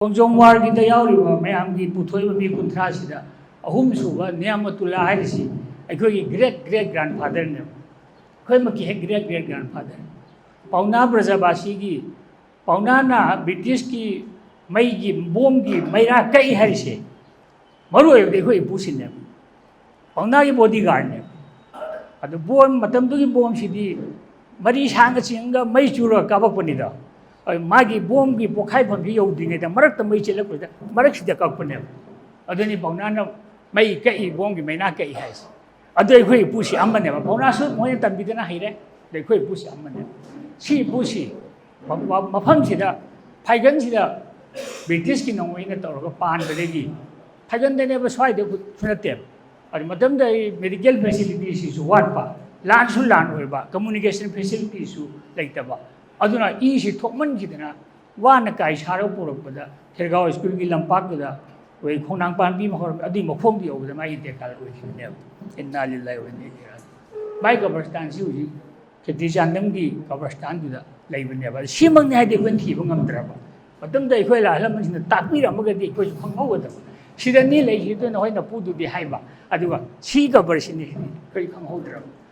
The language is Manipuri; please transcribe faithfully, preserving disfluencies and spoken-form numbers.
ꯈꯣꯡꯖꯣꯝ ꯋꯥꯔꯒꯤꯗ ꯌꯥꯎꯔꯤꯕ ꯃꯌꯥꯝꯒꯤ ꯄꯨꯊꯣꯛꯏꯕ ꯃꯤ ꯀꯨꯟꯊ꯭ꯔꯥꯁꯤꯗ ꯑꯍꯨꯝꯁꯨꯕ ꯅꯤꯌꯥꯃꯇꯨꯜꯂꯥ ꯍꯥꯏꯔꯤꯁꯤ ꯑꯩꯈꯣꯏꯒꯤ great great grandfatherꯅꯦꯕ꯫ ꯑꯩꯈꯣꯏꯃꯛꯀꯤ ꯍꯦꯛ great great grandfather꯫ ꯄꯥꯎꯅꯥ ꯕ꯭ꯔꯖꯕꯥꯁꯤꯒꯤ, ꯄꯥꯎꯅꯥꯅ ꯕ꯭ꯔꯤꯇꯤꯁꯀꯤ ꯃꯩꯒꯤ ꯕꯣꯝꯒꯤ ꯃꯩꯔꯥ ꯀꯛꯏ ꯍꯥꯏꯔꯤꯁꯦ ꯃꯔꯨ ꯑꯣꯏꯕꯗꯤ ꯑꯩꯈꯣꯏ ꯏꯄꯨꯁꯤꯅꯦꯕ꯫ ꯄꯥꯎꯅꯥꯒꯤ bodyguardꯅꯦꯕ꯫ ꯑꯗꯨ ꯕꯣꯝ, ꯃꯇꯝꯗꯨꯒꯤ ꯕꯣꯝꯁꯤꯗꯤ ꯃꯔꯤ ꯁꯥꯡꯅ ꯆꯤꯡꯉꯒ ꯃꯩ ꯆꯨꯔꯒ ꯀꯥꯞꯄꯛꯄꯅꯤꯗꯣ꯫ ꯑꯗꯨ ꯃꯥꯒꯤ ꯕꯣꯝꯒꯤ ꯄꯣꯛꯈꯥꯏꯐꯝꯁꯤ ꯌꯧꯗ꯭ꯔꯤꯉꯩꯗ ꯃꯔꯛꯇ ꯃꯩ ꯆꯦꯜꯂꯛꯄꯁꯤꯗ ꯃꯔꯛꯁꯤꯗ ꯀꯛꯄꯅꯦꯕ꯫ ꯑꯗꯨꯅꯤ ꯄꯥꯎꯅꯥꯅ ꯃꯩ ꯀꯛꯏ, ꯕꯣꯝꯒꯤ ꯃꯩꯅꯥ ꯀꯛꯏ ꯍꯥꯏꯁꯦ꯫ ꯑꯗꯨ ꯑꯩꯈꯣꯏ ꯏꯄꯨꯁꯤ ꯑꯃꯅꯦꯕ꯫ ꯄꯥꯎꯅꯥꯁꯨ ꯃꯣꯏꯅ ꯇꯝꯕꯤꯗꯅ ꯍꯩꯔꯦ꯫ ꯑꯗ ꯑꯩꯈꯣꯏ ꯏꯄꯨꯁꯤ ꯑꯃꯅꯦꯕ꯫ ꯁꯤ ꯏꯄꯨꯁꯤ ꯃ-, ꯃ-, ꯃꯐꯝꯁꯤꯗ, ꯐꯥꯏꯒꯟꯁꯤꯗ ꯕ꯭ꯔꯤꯇꯤꯁꯀꯤ ꯅꯣꯡꯃꯩꯅ ꯇꯧꯔꯒ ꯄꯥꯟꯕꯗꯒꯤ, ꯐꯥꯏꯒꯟꯗꯅꯦꯕ, ꯁ꯭ꯋꯥꯏꯗꯁꯨ ꯅꯠꯇꯦꯕ꯫ ꯑꯗꯨ ꯃꯇꯝꯗ ꯑꯩ medical facilitiesꯁꯤꯁꯨ ꯋꯥꯠꯄ, ꯂꯥꯟꯁꯨ ꯂꯥꯟ ꯑꯣꯏꯕ, communication facilitiesꯁꯨ ꯂꯩꯇꯕ꯫ ꯑꯗꯨꯅ ꯏꯁꯤ ꯊꯣꯛꯃꯟꯈꯤꯗꯅ ꯋꯥꯅ ꯀꯥꯏ ꯁꯥꯔꯒ ꯄꯨꯔꯛꯄꯗ ꯈꯦꯔꯒꯥꯎ ꯁ꯭ꯀꯨꯜꯒꯤ ꯂꯝꯄꯥꯛꯇꯨꯗ ꯑꯩꯈꯣꯏ ꯈꯣꯡꯅꯥꯡ ꯄꯥꯝꯕꯤ ꯃꯈꯣꯡ, ꯑꯗꯨꯒꯤ ꯃꯈꯣꯡꯗ ꯌꯧꯕꯗ ꯃꯥꯒꯤ ꯏꯟꯇꯦꯀꯥꯜ ꯑꯣꯏꯈꯤꯕꯅꯦꯕ꯫ ꯏꯟꯅꯥ ꯂꯤꯜꯂꯥꯍꯤ ꯋꯥ ꯏꯟꯅꯥ ꯏꯂꯩꯍꯤ ꯔꯥꯖꯤꯎꯟ꯫ ꯃꯥꯏ ꯀꯕꯔꯁꯇꯥꯟꯁꯤ ꯍꯧꯖꯤꯛ ꯈꯦꯇꯤ ꯆꯥꯟꯗꯝꯒꯤ ꯀꯕꯔꯁꯇꯥꯟꯗꯨꯗ ꯂꯩꯕꯅꯦꯕ꯫ ꯑꯗꯨ ꯁꯤꯃꯛꯅꯤ ꯍꯥꯏꯗꯤ ꯑꯩꯈꯣꯏꯅ ꯊꯤꯕ ꯉꯝꯗ꯭ꯔꯕ꯫ ꯃꯇꯝꯗ ꯑꯩꯈꯣꯏ ꯑꯍꯜ ꯂꯃꯟꯁꯤꯡꯅ ꯇꯥꯛꯄꯤꯔꯝꯃꯒꯗꯤ ꯑꯩꯈꯣꯏꯁꯨ ꯈꯪꯍꯧꯒꯗꯕ꯫ ꯁꯤꯗꯅꯤ ꯂꯩꯈꯤꯗꯣꯏꯅ ꯍꯣꯏ ꯅꯄꯨꯗꯨꯗꯤ ꯍꯥꯏꯕ, ꯑꯗꯨꯒ ꯁꯤ ꯀꯕꯔꯁꯤꯅꯤ ꯑꯩꯈꯣꯏ ꯈꯪꯍꯧꯗ꯭ꯔꯕ꯫